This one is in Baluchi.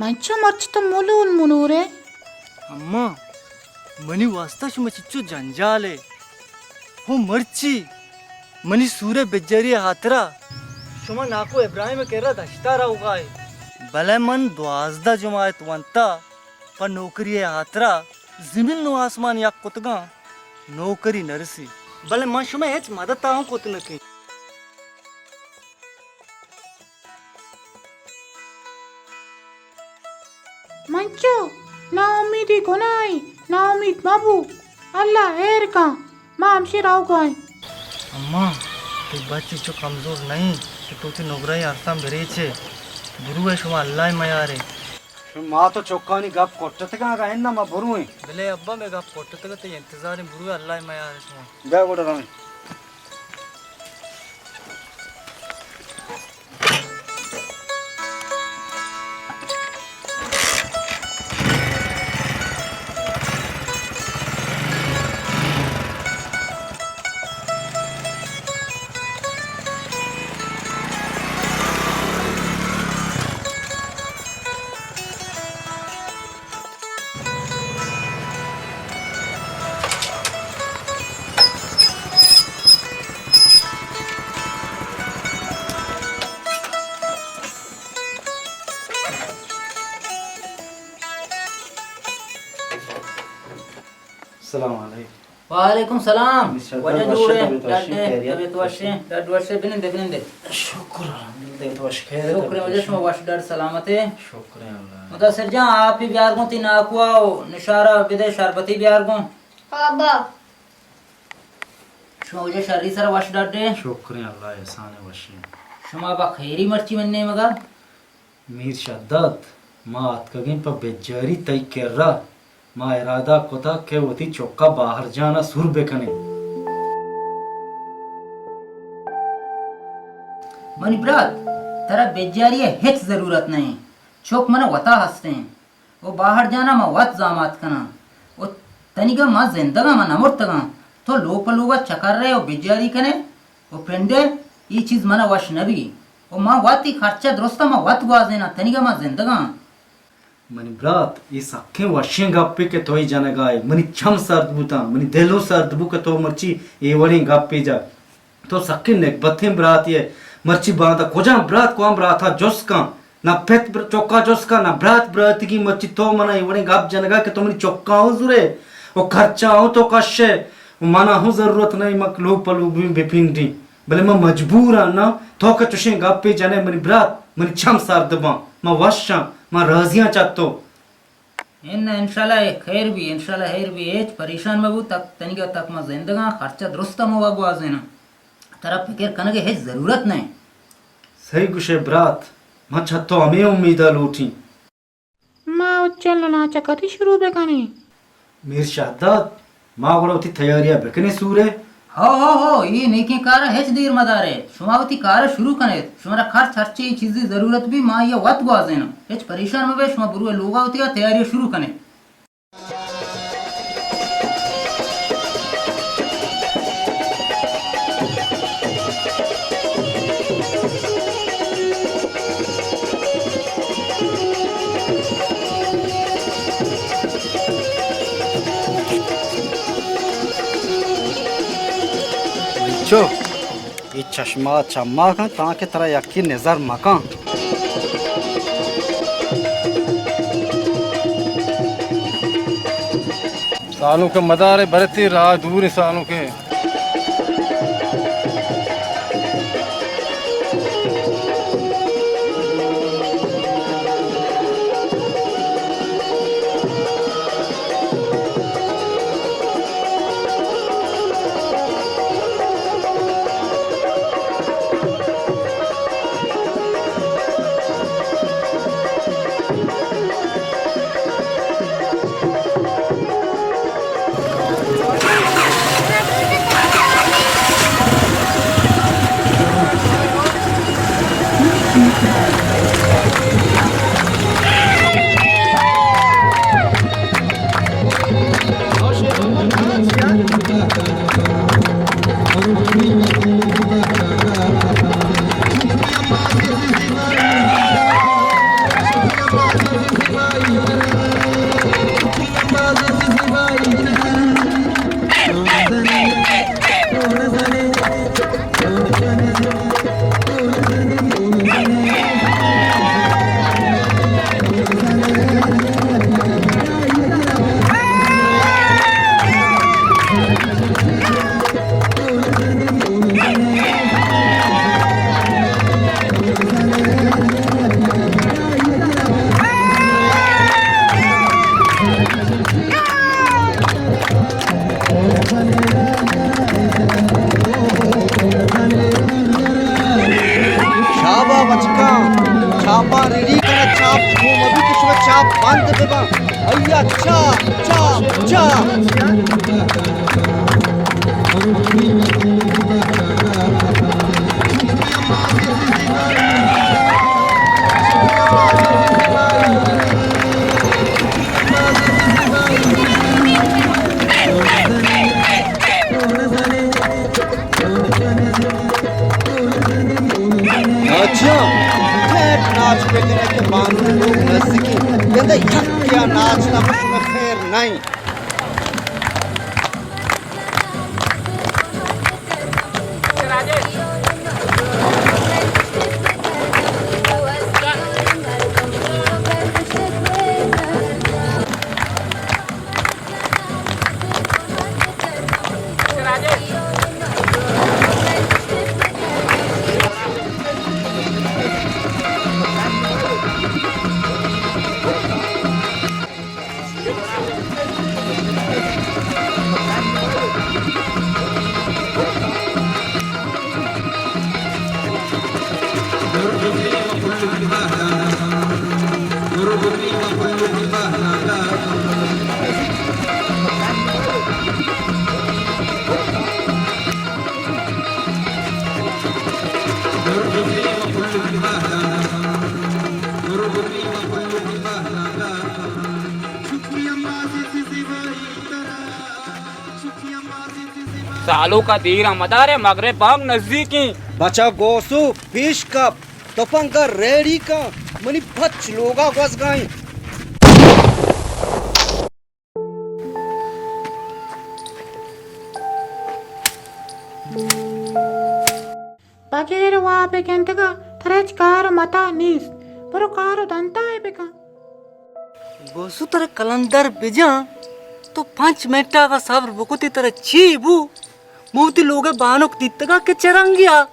من چو مرچی تو ملول منورے۔ اماں، منی واسطہ شما چچو جنجال ئے؟ ہو مرچی منی سور ءِ بجاری ءِ ہاترا شما ناکو ابراہیم ءِ کرا دشتا روگا ئے۔ بلے من دوازدہ جماعت ونتا، پہ نوکری ءِ ہاترا زمین و آسمان یک کتگاں، نوکری نرسی۔ بلے من شما ہچ مدد آہوں کت نکیں۔ منچو، نا امیدی گناہی، نا امید مبو۔ اللہ ہیر کن، ما ہمشی روگا ایں۔ اماں، تئی بچ چو کمزور نہ ایں کہ تو وتی نگرہ ءِ ارساں بریچے۔ برو ئے، شما اللہ ءِ میارے۔ شما تو چکانی گپ کٹتگاں، اگاں اناں ما برو ایں۔ بلے ابا، مئے گپ کٹتگ، تئی انتظار ایں، برو ئے، اللہ ءِ میارے شما۔ بیا گڑا رویں۔ السلام علیکم۔ وعلیکم سلام۔ مستر واجہ ڈاکٹر جوڑ ئے؟ وش ئے؟ طبیعت وش ئے؟ ڈاڈ ئے، خیریت؟ طبیعت وش ئے؟ ڈاڈ وش ئے؟ بنندے، بنندے۔ شکر الحمدللہ، طبیعت وش، خیر، شکر ئے، طبیعت واجہ وش۔ شما وش، ڈاڈ سلامت ئے؟ شکر ئے اللہ۔ متاثر جان، آپی بیار گوں، تئی ناکو ءَ و نشارہ بدے، شربتی بیار گوں۔ ہاں ابا۔ شما واجہ شری سر وش، ڈاڈ ئے؟ شکر ئے اللہ، احسان ئے، وش ئے۔ شما بخیری مرچی منی نیمگا؟ میر شہداد، ما آتکگیں پہ بجاری تئی کرا۔ ما ارادہ کتگ کہ وتی چکا باہر جانا سور بکنیں۔ منی برات، ترا بجاری ءِ ہچ ضرورت نہ ایں۔ چک من وتا ہستیں۔ و باہر جانا ما وت زامات کناں۔ و تنیگا ما زندگاں، ما نمرتگاں۔ تو لوگ پہ لوگا چکر رئے و بجاری کنے و پنڈے، ای چیز منا وش نبی۔ و ما وت ای خرچہ درستا ما وت گوازیناں، تنیگا ما زندگاں۔ منی برات، اے سکیں وشیں گپے کہ تو اے جنگا ئے۔ منی چم سرد بوتاں، منی دل اوں سرد بو کہ تو مرچی اے وڑیں گپے جا۔ تو سکیں نگبتیں براتے ئے۔ مرچی باندا کجام برات کوام براتا جست کن؟ نہ پت بر-، چکا جست کن، نہ برات براتگی۔ مرچی تو منا اے وڑیں گپ جنگا کہ تو منی چکا اوں زورے و خرچا اوں تو کشے و منا ہوں ضرورت نہ ایں من لوگ پہ لوگ بپنڈیں۔ بلے من مجبور آں، ناں تو کہ چشیں گپے جنئے منی برات، منی چم سرد باں، من وش آں، من راضی آں چہ تو۔ اناں، انشاءاللہ خیر بی، انشاءاللہ خیر بی، ہچ پریشان مبو، تک تنیگا تک من زندگاں، خرچہ درست ہم وا گوازیناں، ترا فکر کنگے ہچ ضرورت نئیں۔ صحیح گشئے برات، من چہ تو ہمے امیدا لوٹیں۔ ما اچل ناچ ء کدی شروع بہ کنیں؟ میر شہداد، ما گڑا وتی تیاری ء بہ کنیں سور ء؟ ہو، ہو، ہو، اے نیکیں کار ء ہچ دیر مہ دار ایت۔ شما وتی کار ء شروع کن ایت۔ شمارا خرچ ہرچی چیزی ضرورت بی، ما آئی ء وت گوازیناں۔ ہچ پریشان مہ بئے، شما برو ء لوگ ء وتی ء تیاری ء شروع کن ایت۔ چو، اے چشمہ چما کن تانکہ ترا یکی نظر مکن۔ سالونکے مدارے برتی راہ دوریں سالونکے۔ شابا بچکاں، چاپاں ریڈی کنہ، چاپ گوں مبی کہ شما چاپ بند بباں۔ ایا چاپ، چاپ، چاپ۔ ناچیاں، ٹھیک ناچ بکنے کہ بانو لوگ نزدیکی، گندے یک کیا ناچ نہ، شما خیر نہیں۔ سالو کا دیر مدارے، مغرب بانگ نزدیکی۔ بچا گوسو، پیش کپ، تپنگ ریڈی کن، منی پچ لوگا گوزگائیں۔ بغیر واب گندگا ترا ہچ کار و متا نیست۔ برو کار و دنتا ء بکن۔ بوسو ترا کلندر بجاں، تو پنچ منٹ آگا صبر بکتی، ترا چی بو؟ من وتی لوگ بانک دیتگا کہ چرنگیا۔